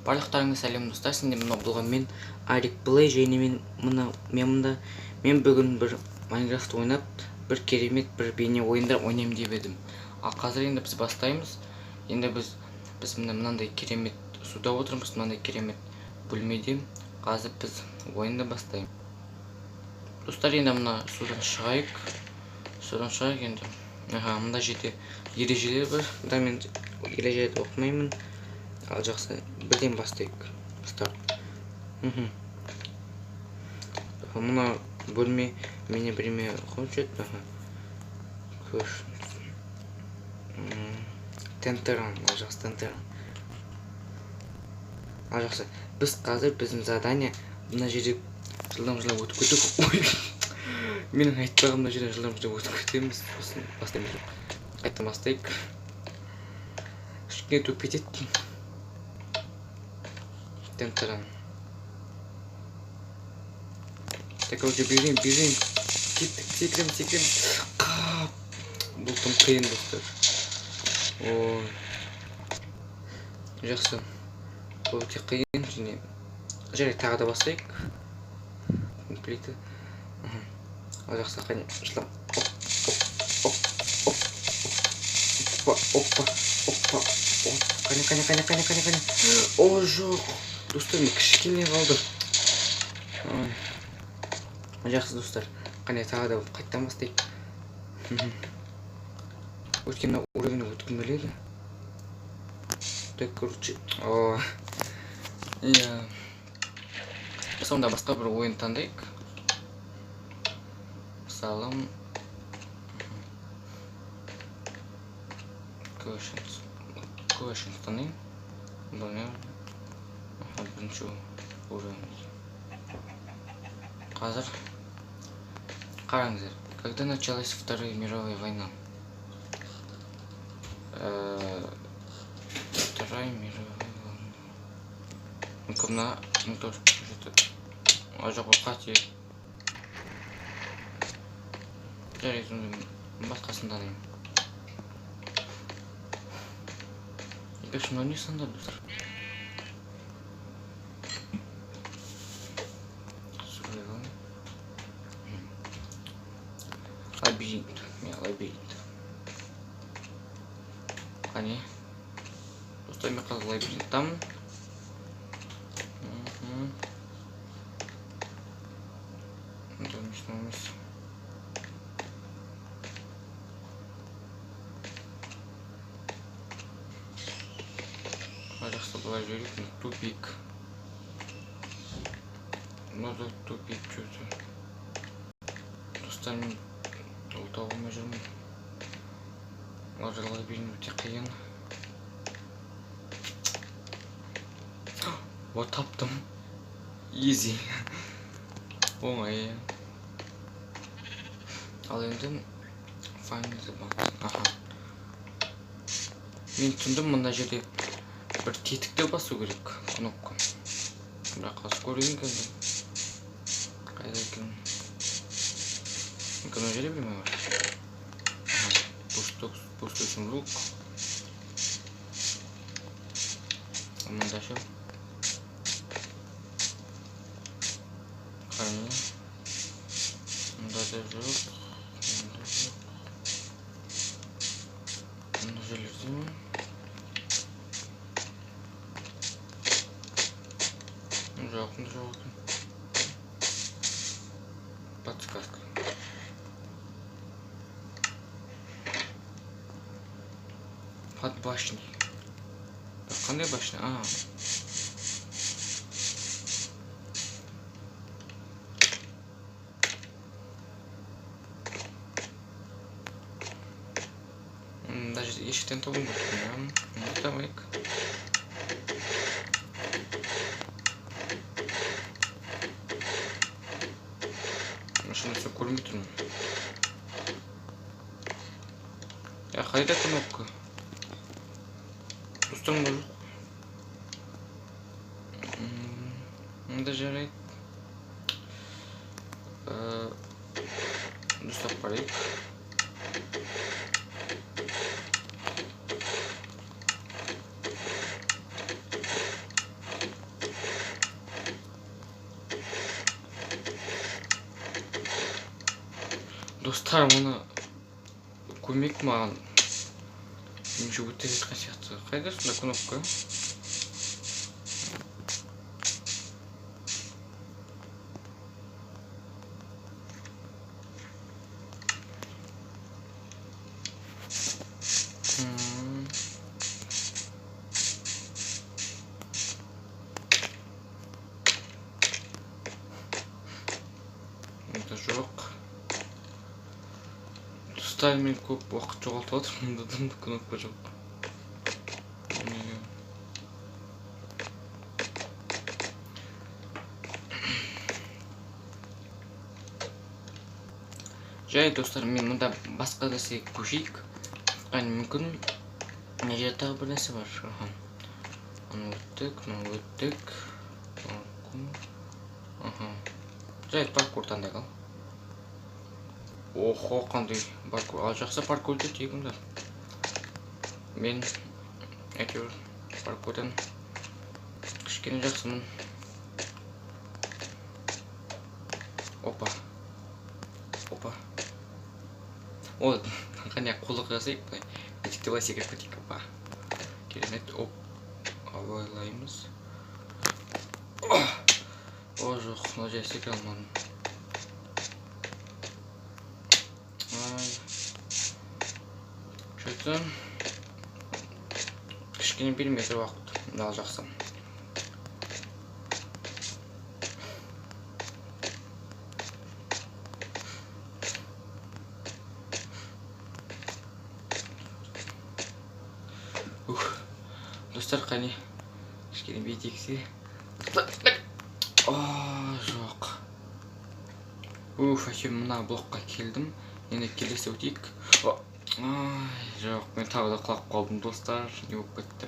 Барлықтарыңа сәлем, достар! Сендер мына болған мен Арик Плей және мен мына мен мында мен бүгін бір Майнкрафт ойнап, бір керемет бір бейне ойындар ойнаймын деп едім. Ал қазір енді біз бастаймыз. Енді біз мына мынандай керемет суда отырмыз, мынандай керемет бөлмеде. Қазір біз ойынды бастаймыз. Достар, енді мына судан шығайық. Судан шығайық енді. Аха, мында жерде ережелер бар. Мында мен ережелерді оқымаймын. Ал жақсы, бірден бастайық. Старт. Мына бөлме меня время хочет. Аха. Көш. Тентеран, ал жақсы, тентеран. Ал жақсы. Біз қазір біздің задание мына жерде жылдам-жылдам өтіп кету. Ой. Менің айтпағым, мына жерден жылдам-жылдам өтіп кетеміз. Сосын бастаймыз. Қайтадан бастайық. Кішкене тупить еттім. Тентеран. Так, короче, бежим, бежим. Кеттік, секірем, секірем. Қап. Бұл тым қиын, достар. Ой. Жақсы. Бұл өте қиын және жарайды, тағы да бастайық. Плита. Ал жақсы, қане, жылдам. Оп, оп, оп, оп, опа, опа, опа, оп. Қане, қане, қане, қане, қане, қане. О, жоқ. Достар, мен кішкене қалды. Ой. Жақсы, достар. Қане, тағы да қайтадан бастайық. Өйткені уровень өткім келеді. Так, короче, о. Иә. Сонда басқа бір ойын таңдайық. Мысалы, Questions. Questions таңдайын. Бұл не? Аха, бірінші уровень. Қазір қараңыздар. Когда началась Вторая мировая война? Вторая мировая война. Мүмкін мына 1947. А, жоқ, ол қате. Жарайды, онда басқасын танимын. Екінші, мынау не сонда, достар? Survival. Лабиринт. Мен лабиринт. Қане. Достар, мен қазір лабиринттамын. Мында емес. Жақсы, былай жүрейік. Тупик. Мынада тупик что-то. Достар, мен ол таба алмай жүрмін. Олар лабиринт өте қиын. О, таптым. Изи. Оңай. Ал енді find the box. Аха. Мен түсіндім, мына жерде бір тетікті басу керек, кнопка. Бірақ қазір көрейін енді. Қайда екен? Мүмкін мына жерде бірдеме бар. Аха, пустой сундук. Мында ше? Қане. Мында да жоқ. Мында жоқ. Мына жерлерде ме? Жоқ, мында жоқ екен. Подсказка. Под башней. Қандай башня? А. Даже есіктен табуым керек екен, иә? Табайық. Машина все көрінбей тұрмын. Я, қайда кнопка? Достар, мында жоқ. Мында жарайды. Дұрыстап қарайық. Достар, мұны көмек маған. Меніңше өте жатқан сияқты. Қайда сонда кнопка? Мұнда жоқ. Достар, мен көп уақыт жоғалтып отырмын, мұнда да кнопка жоқ. Жай, достар, мен мұнда басқа нәрсеге көшейік. Қане, мүмкін мына жерде тағы бір нәрсе бар. Аха. Оны өттік, мынаны өттік. Аха. Жай, паркур таңдайық ал. Охо, қандай паркур. Ал жақсы паркур өте тегін да. Мен әйтеуір паркурдан кішкене жақсымын. Опа. Опа. О, қане қолдық жасайық былай. Бетікті былай секіріп кетейік. Опа. Керемет. Оп. Абайлаймыз. О, жоқ, мына жерге секіре алмадым. Ай. Что-то кішкене бермей тұр уақыт. Мынау жақсы. Ух. Достар, қане кішкене бүйтейіксе. О, жоқ. Уф, әйтеуір мына блокқа келдім. Енді келесі өтейік. О, ай, жоқ, мен тағы да құлап қалдым, достар. Не болып кетті?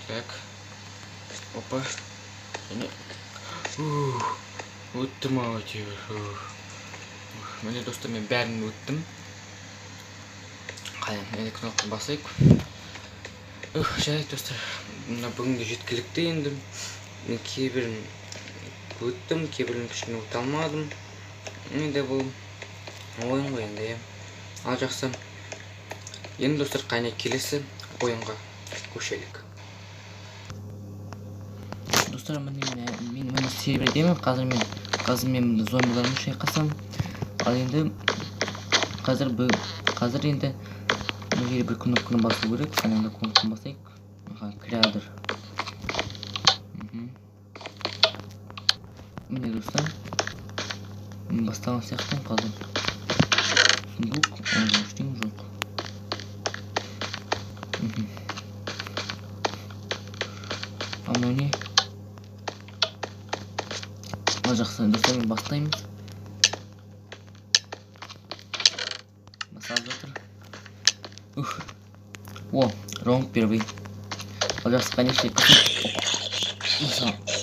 Так. Опа. Және. Ух, өттім ау әйтеуір. Ух. Міне, достар, мен бәрін өттім. Қане, енді кнопканы басайық. Ух, жарайды, достар. Мына бүгінге жеткілікті енді. Мен кейбірін өттім, кейбірін кішкене өте алмадым. Енді бұл ойын ғой енді, иә. Ал жақсы. Енді, достар, қане келесі ойынға көшелік. Достар, міне мен мына сервердемін. Қазір мен мына зомбилармен шайқасам. Ал енді қазір енді мына жерде бір кнопканы басу керек. Қане, мына кнопканы басайық. Аха, креатор. Міне, достар, мен бастаған сияқтымын қазір. Сундук, ой, ештеңе жоқ. Ал мынау не? Ал жақсы, достар, мен бастаймыз. Басталып жатыр. Ух. О, раунд первый. Ал жақсы, конечно,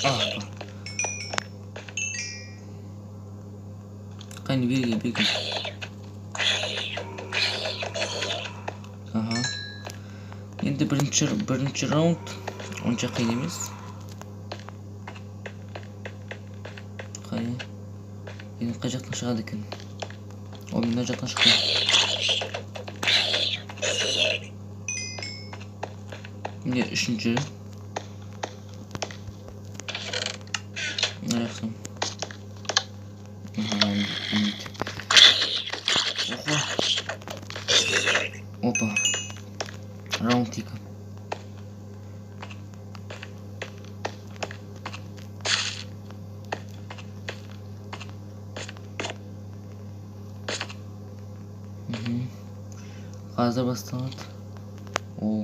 Опа. Қане, берге, берге. Аха. Енді бірінші раунд онша қиын емес. Қане. Енді қай жақтан шығады екен? О, мына жақтан шықты. Міне үшінші. Мына жақсы. Аха, Опа. Опа. Раунд екі. Қазір басталады. О.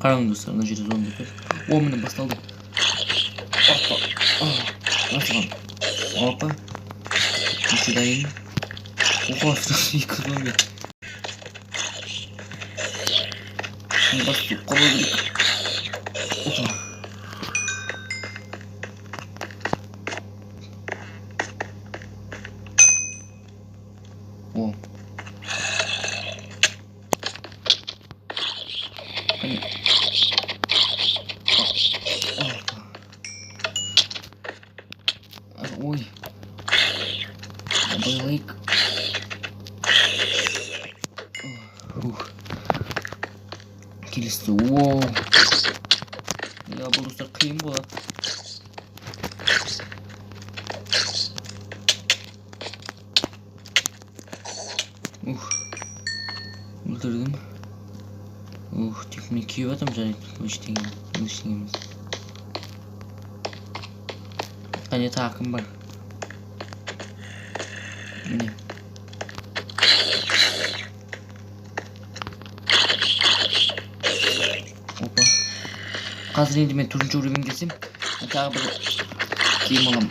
Қараңыз, достар, мына жерде зомби тұр. О, міне басталды. Опа. Осыған. Опа. Неше дайын. Охо, сразу екі зомби. Басып қалу керек. Опа. О. Қане. Ой. Абайлайық. Ух. Келесі. Воу. Я, бұл, достар, қиын болады. Ух. Өлтірдім. Ух, тек мен күйіп жатырмын, жарайды. Бұл ештеңе, бұл ештеңе емес. Қане, тағы кім бар? Міне. Опа. Қазір енді мен төртінші уровень келсем, мен тағы бір киім аламын.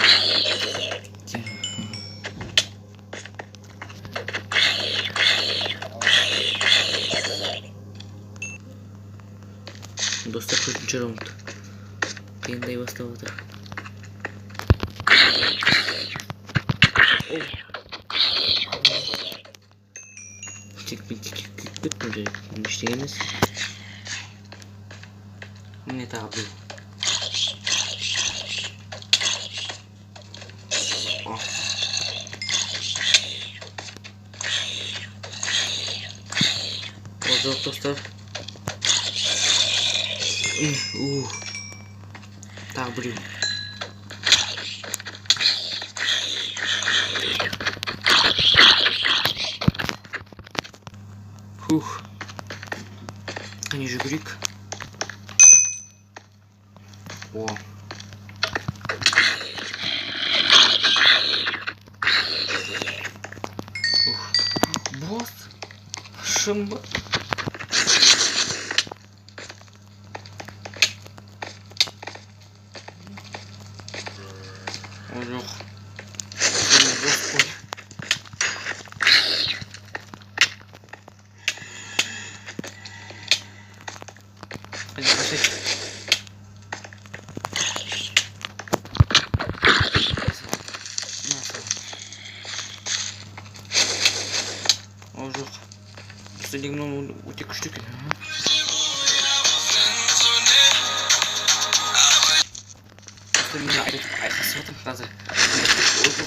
Достар, төртінші раунд қиындай бастап отыр. Тек мен тек күйіп кеттім, жарайды, ештеңе емес. Міне тағы біреу. О, жоқ, достар. Ух. Тағы біреу. Фух. Қане, жүгірейік. О. Ух. Босс. Шын ба? О, жоқ. Босс қой. Қане, қашайық. О, жоқ. Достар, деген мынау өте күшті екен. Достар, мен айқасып жатырмын қазір. О, жоқ.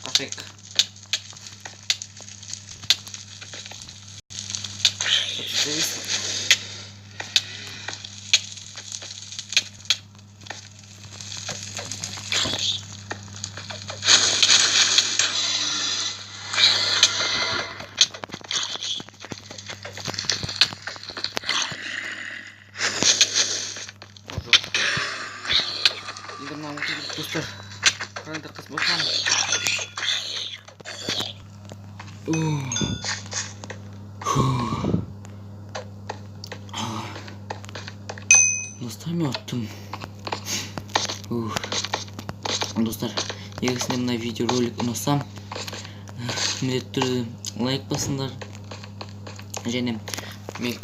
Қашайық. Зависло. О, жоқ. Енді мынау өте керек, достар. Қараңдар, қыз босанды. Ух. Фу. Достар, мен ұттым. Ух. Достар, егер сіздерге мына видеоролик ұнаса, міндетті түрде лайк басыңдар. Және мен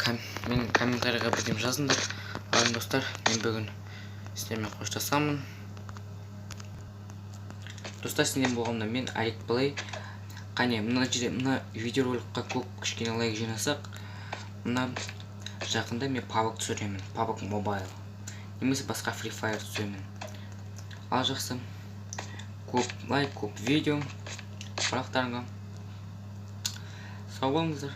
комментарийға бірдеме жазыңдар. Ал достар, мен бүгін сіздермен қоштасамын. Достар, сіздермен болғанда мен Алик Плей. Қане, мына жерде мына видеороликқа көп кішкене лайк жинасақ, мына жақында мен PUBG түсіремін, PUBG Mobile немесе басқа Free Fire түсіремін. Ал жақсы, көп лайк, көп видео. Барлықтарыңа сау болыңыздар.